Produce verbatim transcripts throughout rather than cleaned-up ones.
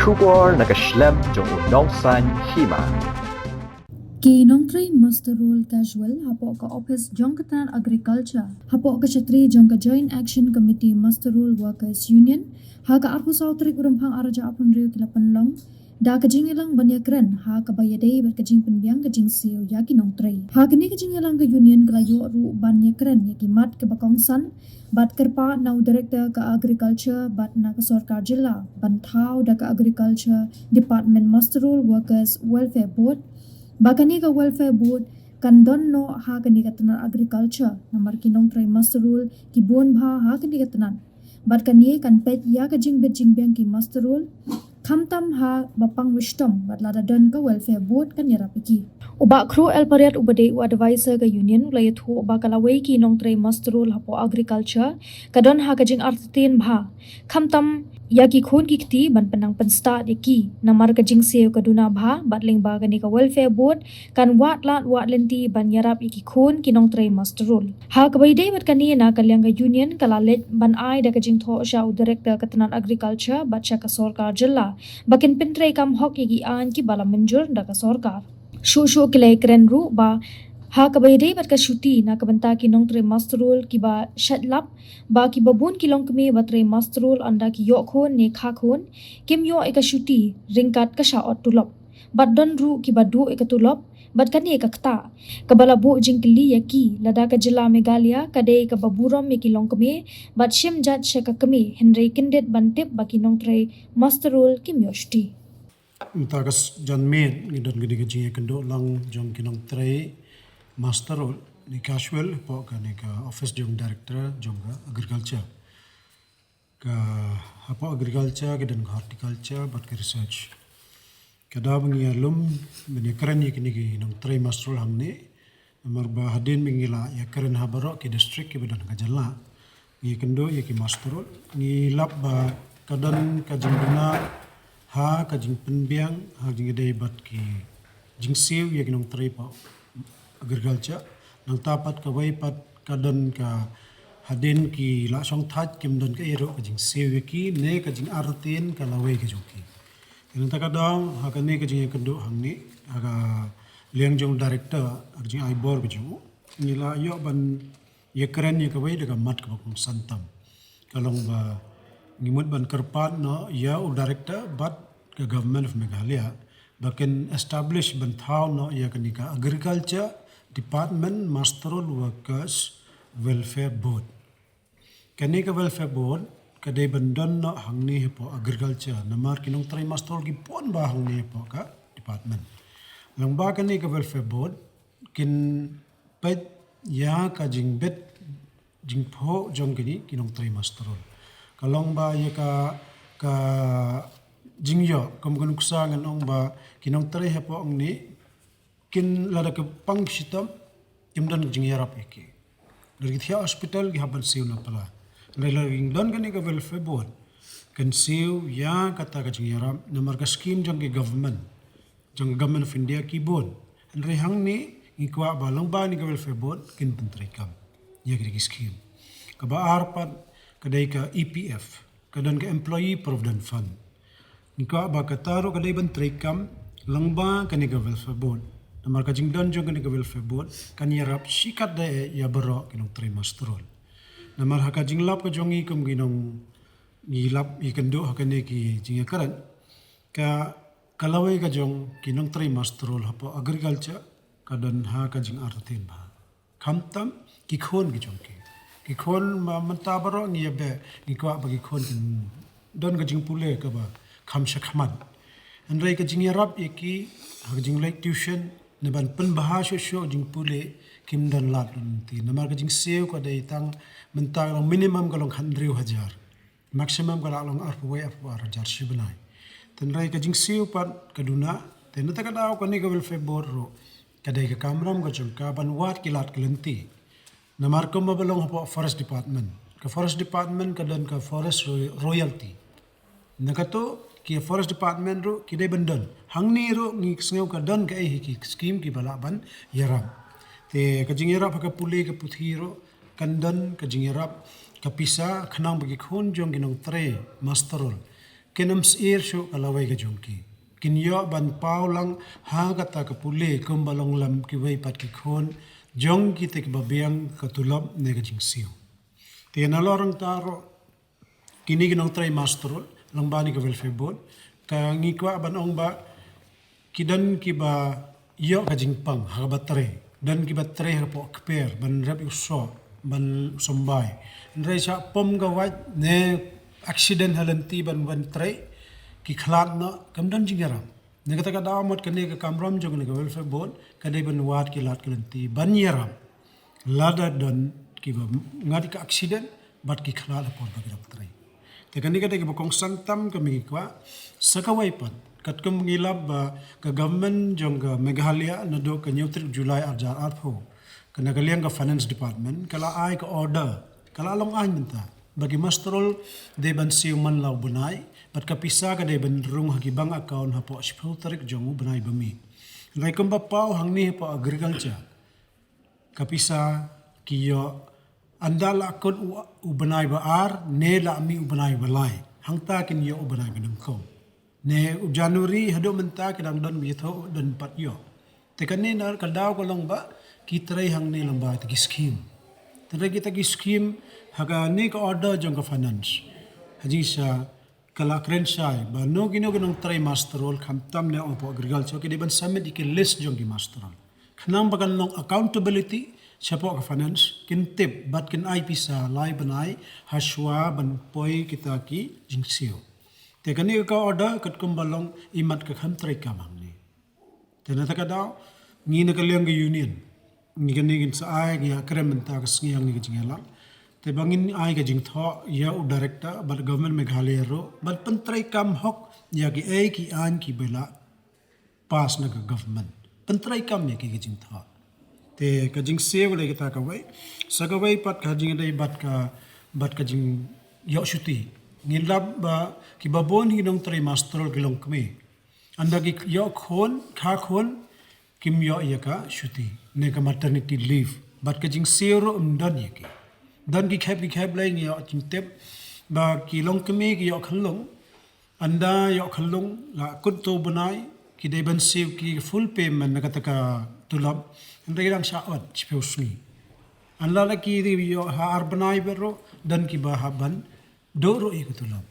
Khubor na ka shlem jong u nongsan hima. Ki nongtrei muster roll casual hapoh ka office jong ka tnat agriculture hapoh ka shatri jong ka Joint Action Committee Muster Roll Workers Union ha ka arphew saw tarik u Rymphang arhajar arphew hynriew ki la pynlong da ka jingïalang ban ïakren ha kaba ïadei bad ka jingpynbiang ka jingsiew ïa ki nongtrei. Ha kane ka jingïalang ka union ka la ïoh ruh ban ïakren ïa ki mat kaba kongsan bad kyrpad na u director ka agriculture bad na ka sorkar jylla ban thaw da ka agriculture department muster roll workers welfare board ba kane ka welfare board kan don noh ha kane ka tnat agriculture namar ki nongtrei muster roll ki bun bha ha kane ka tnat. Bad kane kan peit ïa ka jingbit jingbiang ki muster roll khamtam ha ba pang ba shitom bad lada don ka welfare board kan ïarap ïa ki. U Bah Khroo L Pariat uba dei u advisor ka union u la ïathuh ba ka lawei ki nongtrei muster roll hapoh agriculture ka don ha ka jingartatien bha khamtam ïa ki khun ki kti ban pynnang pynstad ïa ki namar ka jingsiew ka duna bha bad lyngba kane ka welfare board kan wad lad wad lynti ban ïarap ïa ki khun ki nongtrei muster roll. Ha kaba ïadei bad kane na ka liang ka union ka la leit ban ai da ka jingthoh sha u director ka tnat agriculture bad sha ka sorkar jylla ba kin pyntreikam hok ïa ki aiñ kiba la mynjur da ka sorkar. Shuh shuh ki la ïakren ruh ba ha kaba ïadei bad ka shuti na ka bynta ki nongtrei muster roll kiba shait lap ba kiba bun ki longkmie ba trei muster roll ynda ki ïoh khun ne kha khun kim ïoh ïa ka shuti ryngkat ka shah ot tulop. Bad don ruh kiba duh ïa ka tulop bad kane ka ktah kaba la buh jingkylli ïa ki lada ka jylla Meghalaya ka dei kaba burom ïa ki longkmie bad shim jait sha ka kmie hynrei kyndit ban tip ba ki nongtrei muster roll kim ïoh shuti. Mynta ka s-, janmiet ngi don kane ka jingïakynduh lang jong ki nongtrei muster roll ne casual hapoh kane ka office jong director jong ka agriculture. Ka hapoh agriculture ka don ka horticulture bad ka research. Ka dei ba ngi ïalum ba ngi ïakren ïa kine ki nongtrei muster roll hangne namar ba hadien ba ngi la ïakren ha baroh ki district kiba don ha ka jylla. Ngi ïakynduh ïa ki muster roll ngi lap ba ka don ka jingduna ha ka jingpynbiang ha ka jingïadei bad ki jingsiew ïa ki nongtrei hapoh agriculture. Nangta pat kawei pat ka don ka hadien ki la shong thait kim don kaei ruh ka jingsiew ïa ki ne ka jingartatien ka lawei ka jong ki. Te nangta ka daw ha kane ka jingïakynduh hangne ha ka liang jong director ha ka jingai bor ka jong u ngi la ïoh ban ïakren ïa kawei da ka mat kaba kongsan tam. Ka long ba ngi mut ban kyrpad noh ïa u director bad ka Government of Meghalaya ba kin establish ban thaw noh ïa kane ka Agriculture Department Muster Roll Workers Welfare Board. Kane ka Welfare Board ka dei ban don noh hangne hapoh agriculture namar ki nongtrei muster roll ki bun bha hangne hapoh ka department. Lyngba kane ka Welfare Board kin peit ïa ka jingbit jingphoh jong kine ki nongtrei muster roll. Ka long ba ïa ka, ka jingïoh kum ka nuksa ngan ong ba ki nongtrei hapoh hangne kin lada ka pang shitom kim don ka jingïarap ïa ki. Lada ki thiah hospital ki hap ban siew na pla. Lada, lada ki don kane ka Welfare Board kan siew ïa kata ka jingïarap namar ka scheme jong ki government jong ka Government of India ki bun. Hynrei hangne ngi kwah ba lyngba kane ka Welfare Board kin pyntreikam ïa kine ki scheme. Kaba ar pat ka dei ka E P F, ka don ka Employee Provident Fund. Ngi kwah ba kata ruh ka dei ban treikam lyngba kane ka Welfare Board. Namar ka jingdon jong kane ka Welfare Board kan ïarap shikatdei ïa baroh ki nongtrei muster roll. Namar ha ka jinglap ka jong ngi kum ki nong, ngi lap ïakynduh ha kane ki jingïakren, ka, ka lawei ka jong ki nongtrei muster roll hapoh agriculture ka don ha ka jingartatien bha. Khamtam ki khun ki jong ki. Ki khun ma mynta baroh ngi ïa beh, ngi kwah ba ki khun kin don ka jingpule kaba kham shakhmat. Hynrei ka jingïarap ïa ki ha ka jingleit tuition ne ban pynbha shuh shuh jingpule kim don lad lynti. Namar ka jingsiew ka dei tang mynta ka long minimum ka long khathynriew hajar. Maximum ka lah long arphew wei, arphew ar hajar shi bnai. Hynrei ka jingsiew pat ka duna, te na kata ka daw kane ka Welfare Board ruh ka dei ka kamram ka jong ka ban wad ki lad ki lynti. Namar kumba ba long hapoh Forest Department. Ka Forest Department ka don ka Forest Roy-, Royalty. Na kato ki Forest Department ruh ki dei ban don. Hangne ruh ngi sngew ka don kaei hi ki scheme kiba lah ban ïarap. Te ka jingïarap ha ka pule ka puthi ruh kan don ka jingïarap ka pisa khnang ba ki khun jong ki nongtrei muster roll kin ym syier shuh ka lawei ka jong ki. Kin ïoh ban paw lang ha kata ka pule kumba long lem kiwei pat ki khun jong kita kiba biang ka tulop ne ka jingsiew. Te nalor nangta ruh kine ki nongtrei master roll lyngba kane ka welfare board, ka ngi kwah ban ong ba ki don kiba ïoh ka jingpang ha kaba trei, don kiba trei hapoh kper ban rep ïa u soh, ban u symbai. Hynrei sha pom ka wait ne accident ha lynti ban wan trei, ki khlad noh, kam don jingïarap. Na kata ka daw mut kane ka kamram jong kane ka welfare board ka dei ban wad ki lad ki lynti ban ïarap lada don kiba ngat ka accident bad ki khlad ha por ba ki dang trei. Te kane ka dei kaba kongsan tam kaba ngi kwah. Sa kawei pat, katkum ngi lap ba ka government jong ka Meghalaya naduh ka hynñiew tarik July ar hajar arphew, ka na ka liang ka finance department ka la ai ka order, ka la long aiñ mynta ba ki master roll dei ban siew man la u bnai, bad ka pisa ka dei ban rung ha ki bank account hapoh shiphew tarik jong u bnai ba mih. Hynrei kumba paw hangne hapoh agriculture, ka pisa ki ïoh ynda la kut u, u bnai ba ar ne la mih u bnai ba lai, hangta kin ïoh u bnai ba nyngkong. Ne u January haduh mynta ki dang don ba ïathuh, don pat ïoh. Te kane na ka daw ka long ba ki trei hangne lyngba kita ki scheme. Te kita ki scheme ha kane ka order jong ka finance, ha jingshisha ka la kren shai ba no kino ki nongtrei master roll, khamtam ne ong hapoh agriculture, ki dei ban submit ïa ki list jong ki master roll. Khnang ba kan long accountability shapoh ka finance, kin tip bad kin ai pisa lai bnai hashwa ban poi kita ki jingsiew. Te kane ka order katkum ba long imat ka kham trei kam hangne. Te na kata ka daw ngi na ka liang ka union, ngi kane ngin sa ai, ngi ïa kren mynta ka sngi hangne ka jingïalang. Te ba ngin ai ka jingthoh ïa u director bad government Meghalaya ruh ban pyntrei kam hok ïa kiei ki aiñ kiba la pass na ka government. Pyntrei kam ïa ki ka jingthoh. Te ka jingsiew ka dei kata kawei. Sa kawei pat ka jingïadei bad ka, bad ka jingïoh shuti. Ngi lap ba kiba bun ki nongtrei master roll ki longkmie. Ynda ki ïoh khun, kha khun, kim ïoh ïa ka shuti ne ka maternity leave. Bad ka jingsiew ruh ym don ïa ki. Don ki khep ki khep lei, ngi ïoh jingtip ba ki longkmie ki ïoh khyllung, ynda ïoh khyllung la kut u bnai, ki dei ban siew ki full payment na kata ka tulop. Hynrei dang shah ot shiphew sngi. Ynda la ki ïoh ha ar bnai beit ruh, don kiba hap ban duh ruh ïa ka tulop.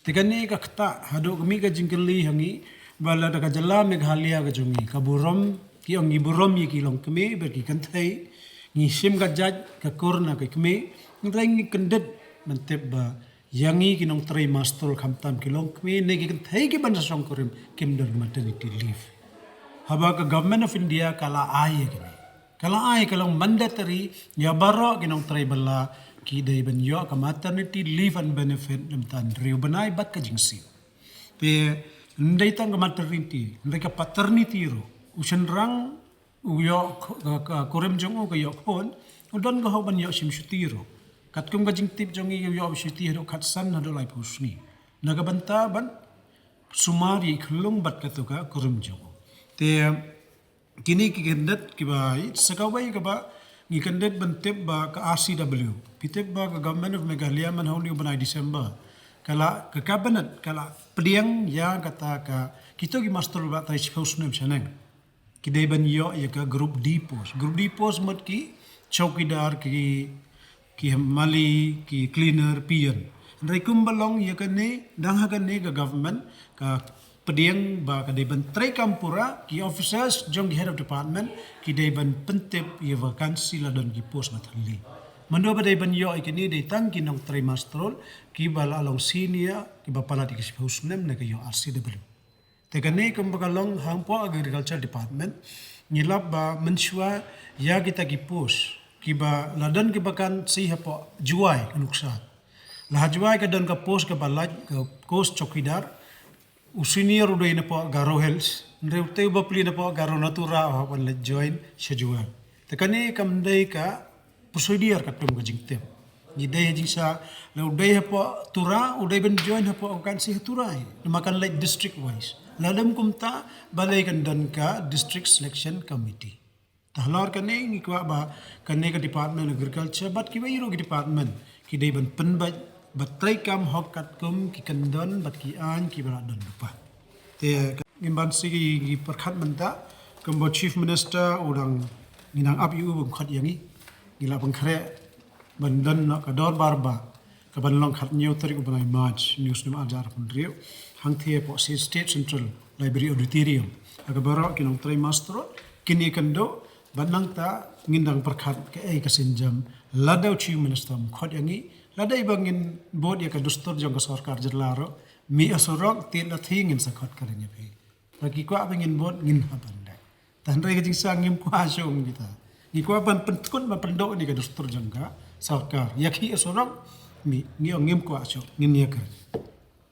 Te kane ka ktah haduh ka mih ka jingkylli ha ngi ba lada ka jylla Meghalaya ka jong ngi ka burom, ki ong ngi burom ïa ki longkmie bad ki kynthei, ngi shim ka jait ka kur na ki kmie, hynrei ngi kyndit ban tip ba ïa ngi ki nongtrei master roll khamtam ki longkmie ne ki kynthei kiban sa shongkurim kim don maternity leave. Haba ka Government of India ka la ai ïa kine, ka la ai, ka long mandatory ïa baroh ki nongtrei bylla, ki dei ban ïoh ka maternity leave and benefit na ka bynta hynriew bnai bad ka jingsiew. Te ym dei tang ka maternity, hynrei ka paternity ruh. U shynrang u ïoh k-, ka, ka kurim jong u, ka ïoh khun, u don ka hok ban ïoh shim shuti ruh. Katkum ka jingtip jong ngi, u ïoh shuti haduh khatsan haduh laiphew sngi na ka bynta ban sumar ïa i khyllung bad kato ka kurim jong u. Te kine ki kyndit kiba, sa kawei kaba ngi kyndit ban tip ba ka R C W, phi tip ba ka Government of Meghalaya mynhynnin u bnai December ka la, ka cabinet ka la pdiang ïa kata ka, kito ki master roll ba trei shiphew snem shaneng, ki dei ban ïoh ïa ka group D post. Group D post mut ki chowkidar, ki, ki mali, ki cleaner, peon. Hynrei kumba long ïa kane, dang ha kane ka government ka pdiang ba ka dei ban trei kam pura, ki officers jong ki head of department ki dei ban pyntip ïa vacancy la don ki post ba thylli. Mynno ba dei ban ïoh ïa kine dei tang ki nongtrei master roll kiba la long senior, kiba palat ïa ki shiphew snem ne ka ïoh R C W. Te kane kumba ka long hapoh Agriculture Department, ngi lap ba mynshuwa ïa kita ki post kiba la don ki vacancy hapoh Jowai, ka nuksa la ha Jowai ka don ka post kaba lait ka post chowkidar. U senior u dei napoh Garo Hills, hynrei utei u bapli napoh Garo Natura u hap ban leit join sha Jowai. Te kane kam dei ka procedure katkum ka jingtip. Ngi dei ha jingshah, la u dei hapoh Tura, u dei ban join hapoh vacancy ha Tura hi. Namar kan leit district wise. Lada ym kumta, balei kan don ka District Selection Committee. Te halor kane ngi kwah ba kane ka Department Agriculture bad kiwei ruh ki department ki dei ban pynbeit Bad treikam hok katkum ki kyndon bad ki aiñ kiba la don lypa. Te ngim ban shu ki pyrkhat mynta kumba Chief Minister u dang, ngi dang ap ïa u ban khot ïa ngi. Ngi la pynkhreh ban don noh ka dorbar ba ka ban long khathynñiew tarik u bnai March, hynñiew snem arhajar arphew hynriew, hangtei hapoh State Central Library Auditorium. Ha kaba baroh ki nongtrei master kine kan duh. Bad nangta ngin dang pyrkhat kaei ka sienjam lada u Chief Minister um khot ïa ngi, lada i ba ngin bud ïa ka dustur jong ka sorkar jylla ruh, mih ha surok, tied lathi, ngin sa khot ka ring ïa phi. Lada ki kwah ba ngin bud, ngin hap ban leh. Tang hynrei ka jingsiang ngim kwah shuh ong kita. Ngi kwah ban pynkut ban pynduh ïa ka dustur jong ka sorkar. Ïa ki ha surok, mih, ngi ong ngim kwah shuh, ngin ïa ka ring.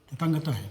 Te tang kata hi.